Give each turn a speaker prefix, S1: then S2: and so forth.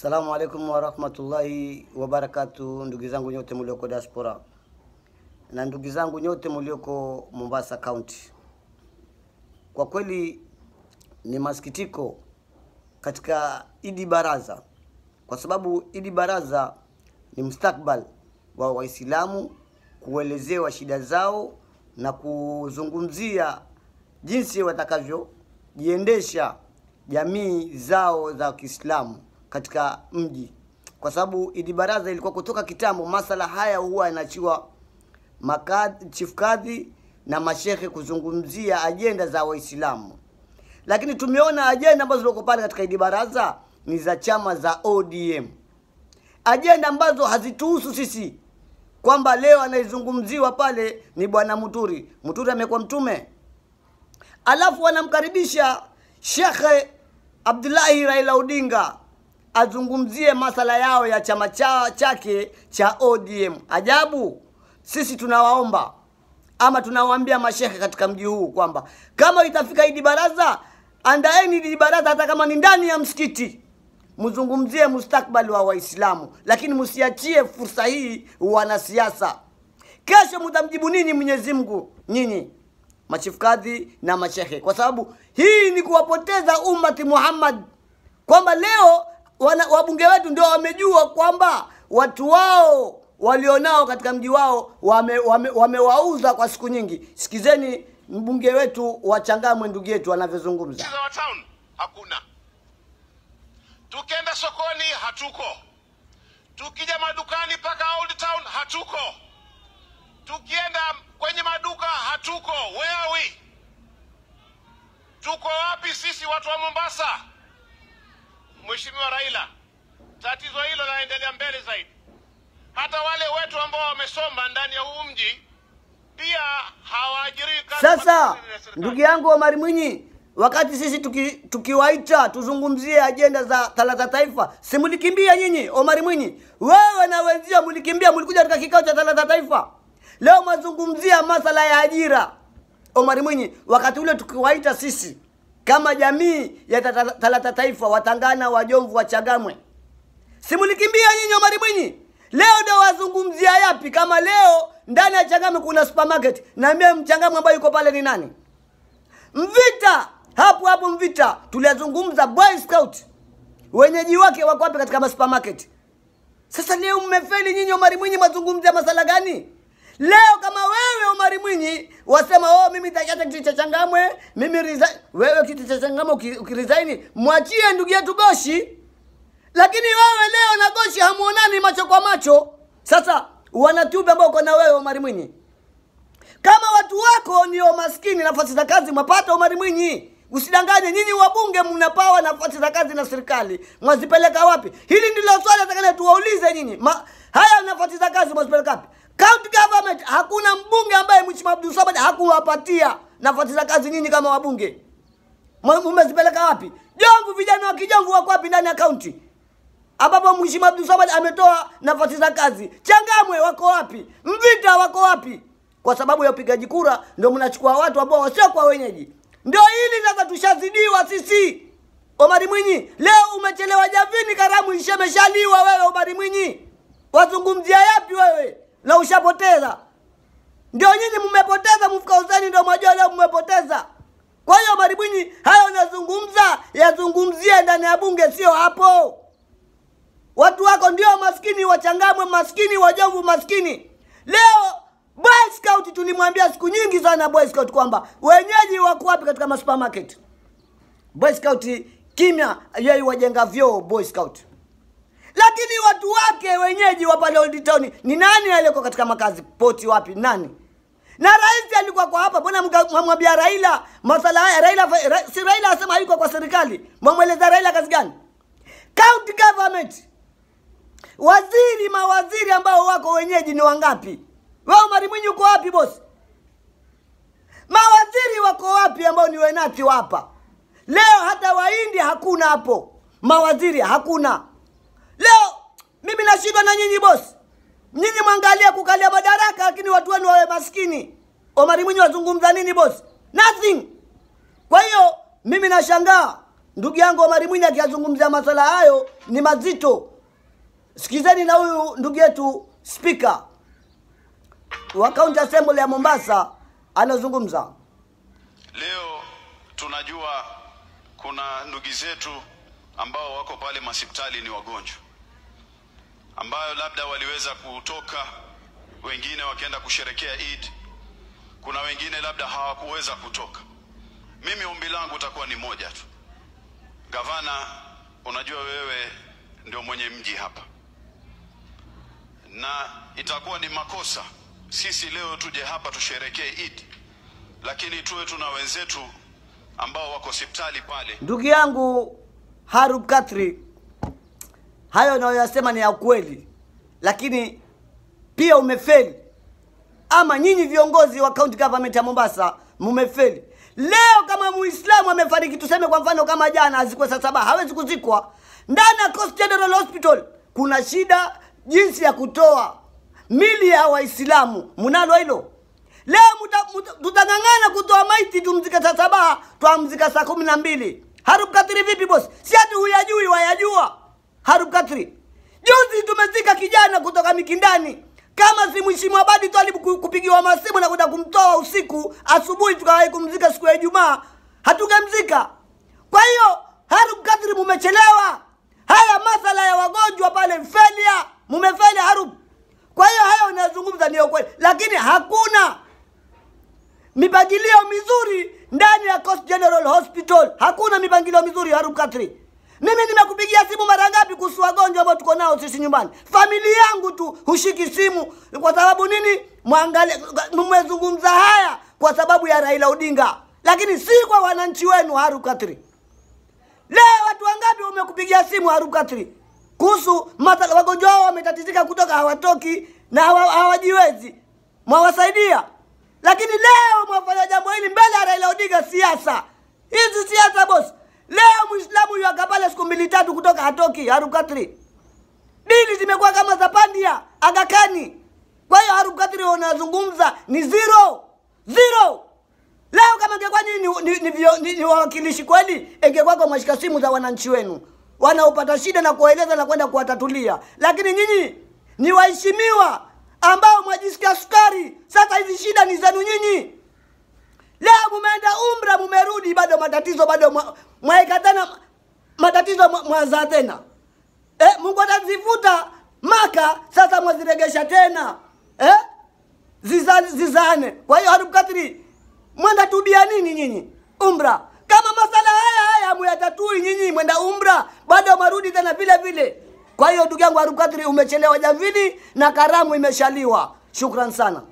S1: Assalamu alaikum warahmatullahi wabarakatuh, ndugu zangu nyote mlioko diaspora na ndugu zangu nyote mlioko Mombasa County. Kwa kweli ni masikitiko katika Idi Baraza, kwa sababu Idi Baraza ni mustakbal wa Waislamu kuelezewa shida zao na kuzungumzia jinsi watakavyojiendesha jamii zao za Kiislamu katika mji. Kwa sababu Idi Baraza ilikuwa kutoka kitambo, masala haya huwa yanaachiwa chief kadhi na mashehe kuzungumzia ajenda za Waislamu. Lakini tumeona ajenda ambazo ziko pale katika Idi Baraza ni za chama za ODM. Ajenda ambazo hazituhusu sisi, kwamba leo anaizungumziwa pale ni bwana Muturi. Muturi amekuwa mtume. Alafu wanamkaribisha Sheikh Abdullahi Raila Odinga azungumzie masala yao ya chama chake cha ODM. Ajabu, sisi tunawaomba ama tunawaambia mashehe katika mji huu kwamba kama itafika Idi Baraza, andaeni Idi Baraza hata kama ni ndani ya msikiti, mzungumzie mustakbali wa Waislamu, lakini msiachie fursa hii wanasiasa. Kesho mtamjibu nini Mwenyezi Mungu nyinyi machifu kadhi na mashehe? Kwa sababu hii ni kuwapoteza ummati Muhammad, kwamba leo wabunge wetu ndio wamejua kwamba watu wao walionao katika mji wao wamewauza kwa siku nyingi. Sikizeni mbunge wetu wa Changamwe ndugu yetu anavyozungumza.
S2: Town hakuna. Tukienda sokoni hatuko. Tukija madukani paka Old Town hatuko. Tukienda kwenye maduka hatuko. Where are we? Tuko wapi sisi watu wa Mombasa? Mheshimiwa Raila, tatizo hilo laendelea mbele zaidi. Hata wale wetu ambao wamesoma ndani ya huu mji pia hawaajiriwi.
S1: Sasa ndugu yangu Omar Mwinyi, wakati sisi tukiwaita tuzungumzie ajenda za Talata Taifa, si mlikimbia nyinyi? Omar Mwinyi, wewe na wenzio mlikimbia, mlikuja katika kikao cha Talata Taifa. Leo mazungumzia masala ya ajira. Omar Mwinyi, wakati ule tukiwaita sisi kama jamii ya Talata Taifa, Watangana, Wajomvu, Wachagamwe, si mlikimbia nyinyi Omar Mwinyi? Leo ndio wazungumzia yapi? Kama leo ndani ya Changamwe kuna supermarket, na mimi Mchangamwe ambaye yuko pale ni nani? Mvita, hapo hapo Mvita tulizungumza Boy Scout, wenyeji wake wako wapi katika supermarket? Sasa leo mmefeli nyinyi Omar Mwinyi, mazungumzia masala gani? Leo kama wewe Omar Mwinyi wasema oh, mimi nitaacha kiti cha Changamwe, mimi resign. Wewe kiti cha Changamwe ukiresign, mwachie ndugu yetu Goshi. Lakini wewe leo na Goshi hamuonani macho kwa macho. Sasa wanatube ambao uko na wewe Omar Mwinyi, kama watu wako ndio maskini, nafasi za kazi mwapata Omar Mwinyi. Usidanganye, nyinyi wabunge mnapawa nafasi za kazi na serikali, mwazipeleka wapi? Hili ndilo swali nataka tuwaulize nyinyi. Haya nafasi za kazi mwazipeleka wapi? County government hakuna mbunge ambaye Mheshimiwa Abdul Samad hakuwapatia nafasi za kazi nyinyi kama wabunge. Mmezipeleka wapi? Jomvu, vijana wa Kijomvu wako wapi ndani ya county ambapo Mheshimiwa Abdul Samad ametoa nafasi za kazi? Changamwe wako wapi? Mvita wako wapi? Kwa sababu ya upigaji kura ndio mnachukua watu ambao wasio kwa wenyeji. Ndio hili sasa tushazidiwa sisi. Omar Mwinyi, leo umechelewa javini, karamu ishemeshaliwa wewe Omar Mwinyi. Wazungumzia yapi wewe? Na ushapoteza. Ndio nyinyi mmepoteza, mfuka useni ndio mwajua leo mmepoteza. Kwa hiyo Omar Mwinyi, hayo unazungumza yazungumzie ndani ya bunge, sio hapo. Watu wako ndio maskini, Wachangamwe maskini, Wajomvu maskini. Leo Boy Scout tulimwambia siku nyingi sana Boy Scout kwamba wenyeji wako wapi katika supermarket. Boy Scout kimya, yeye wajenga vyoo Boy Scout. Lakini watu wake wenyeji wa pale Old Town ni nani aliyeko katika makazi poti wapi nani? Na rais alikuwa kwa hapa, mbona mwamwambia Raila masala haya? Raila si Raila asema hayuko kwa serikali. Mwamweleza Raila kazi gani? County government, waziri, mawaziri ambao wako wenyeji ni wangapi? Wewe Omar Mwinyi uko wapi boss? Mawaziri wako wapi ambao ni wenati hapa? Leo hata Wahindi hakuna hapo. Mawaziri hakuna. Leo mimi nashindwa na nyinyi boss. Nyinyi mwangalia kukalia madaraka, lakini watu wenu wawe maskini. Omar Mwinyi wazungumza nini boss? Nothing. Kwa hiyo mimi nashangaa Ndugu yangu Omari Mwinyi akiyazungumzia masuala hayo ni mazito. Sikizeni na huyu ndugu yetu speaker wa County Assembly ya Mombasa anazungumza.
S3: Leo tunajua kuna ndugu zetu ambao wako pale hospitali ni wagonjwa, ambayo labda waliweza kutoka, wengine wakaenda kusherekea Eid, kuna wengine labda hawakuweza kutoka. Mimi ombi langu itakuwa ni moja tu. Gavana, unajua wewe ndio mwenye mji hapa, na itakuwa ni makosa sisi leo tuje hapa tusherekee Eid, lakini tuwe tuna wenzetu ambao wako hospitali pale.
S1: Ndugu yangu Harub Khatri, hayo unayoyasema ni ya kweli, lakini pia umefeli. Ama nyinyi viongozi wa county government ya Mombasa mumefeli. Leo kama Muislamu amefariki, tuseme kwa mfano kama jana azikwe saa 7, hawezi kuzikwa ndani ya Coast General Hospital. Kuna shida jinsi ya kutoa mili ya Waislamu, mnalo hilo? Leo tutang'ang'ana kutoa maiti tumzike saa 7, tuamzika saa 12. Harub Khatri vipi boss? Si ati huyajui, wayajua. Harub Khatri, juzi tumezika kijana kutoka Mikindani. Kama si Mheshimiwa Abadi Twalib kupigiwa masimu na kwenda kumtoa usiku, asubuhi tukawahi kumzika siku ya Ijumaa, hatugemzika. Kwa hiyo Harub Khatri mumechelewa. Haya masala ya wagonjwa pale failure, mumefeli Harub. Kwa hiyo hayo unazungumza ni kweli, lakini hakuna mipangilio mizuri ndani ya Coast General Hospital. Hakuna mipangilio mizuri Harub Khatri. Mimi nimekupigia simu mara ngapi kuhusu wagonjwa ambao tuko nao sisi nyumbani? Familia yangu tu hushiki simu kwa sababu nini? Mwangalie, mmezungumza haya kwa sababu ya Raila Odinga, lakini si kwa wananchi wenu Harub Khatri. Leo watu wangapi wamekupigia simu Harub Khatri kuhusu wagonjwa wao wametatizika kutoka hawatoki na hawajiwezi, mwawasaidia? Lakini leo mwafanya jambo hili mbele ya Raila Odinga. Siasa hizi siasa boss. Leo Muislamu yuaka pale siku 2 3 kutoka hatoki Harub Khatri. Dili zimekuwa kama za Pandia Aga Khan. Kwa hiyo Harub Khatri wanazungumza ni zero. Zero. Leo kama ingekuwa nyinyi ni wawakilishi kweli, ingekuwa kwa mashika simu za wananchi wenu wanaopata shida na kuwaeleza na kwenda kuwatatulia. Lakini nyinyi ni waheshimiwa ambao mwajisikia sukari. Sasa hizi shida ni zenu nyinyi. Leo mumeenda umra, mumerudi bado matatizo, bado mwaeka tena matatizo, mwaza tena. Mungu atazivuta Maka, sasa mwaziregesha tena. Zizane. Kwa hiyo Harub Khatri, mwenda tubia nini nyinyi? Umra. Kama masala haya haya muyatatui nyinyi, mwenda umra, bado marudi tena vile vile. Kwa hiyo ndugu yangu Harub Khatri, umechelewa jamvini na karamu imeshaliwa. Shukran sana.